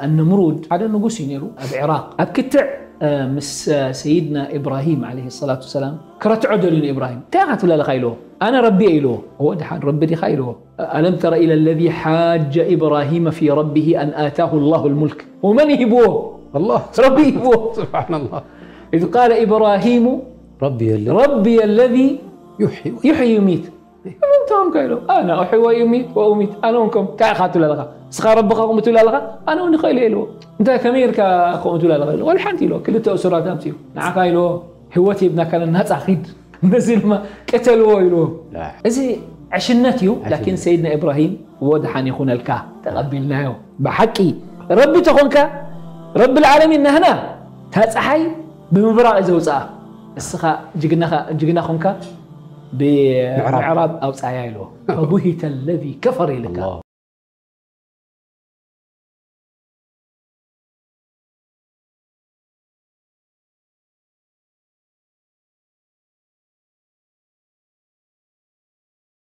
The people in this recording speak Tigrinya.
ኣነምሩድ ሓደ ንጉስ እዩ ነይሩ ኣብ ዕራቕ። ኣብ ክትዕ ምስ ሰይድና ኢብራሂም ዓለይሂ ሰላቱ ወሰላም ክረትዖ ደልዩ ንኢብራሂም። እንታይ ኢኻ ትብል ኣለኻ ኢልዎ። ኣነ ረቢ እየ ኢልዎ። እወ ደሓን ረቢ ዲኻ ኢልዎ። ኣለም ተረ ኢለ ለዚ ሓጀ ኢብራሂመ ፊ ረቢሂ ኣን ኣታሁ ላሁ ልሙልክ። ወመን ይህብዎ? ኣላህ ረቢ ይህብዎ። ስብሓንላህ إذ قال إبراهيم ረቢ የለ ربي الذي يحيي يحيي ويميت. እንቶም ከ ኢሎም ኣነ أحيي وأميت وأميت ኣነ እውን ከም እንታይ ኢኻ ትብል ኣለኻ? እስኻ ረብኻ ከምኡ ትብል ኣለኻ? ኣነ እውን ይኽእል እየ ኢልዎ። እንታይ ከመይ ኢልካ ከምኡ ትብል ኣለኻ ኢልዎ። ወላ ሓንቲ ኢልዎ። ክልተ እሱራት ኣምፅኡ ንዓኻ ኢልዎ። ህይወት ሂብናካ ኣለና ናፃ ኺድ። ነዚ ድማ ቅተልዎ ኢልዎ። እዚ ዕሽነት እዩ። ላኪን ሰይድና ኢብራሂም እዎ ደሓን ይኹነልካ ተቐቢልናዮ። ብሓቂ ረቢ ተኾንካ ረቢ ልዓለሚን ናህና እታ ፀሓይ ብምብራቕ እዩ ዘውፅኣ። እስኻ ጅግና ኾንካ ብምዕራብ ኣውፃያ ኢልዎ። ፈቡሂተ ለዚ ከፈር ኢልካ።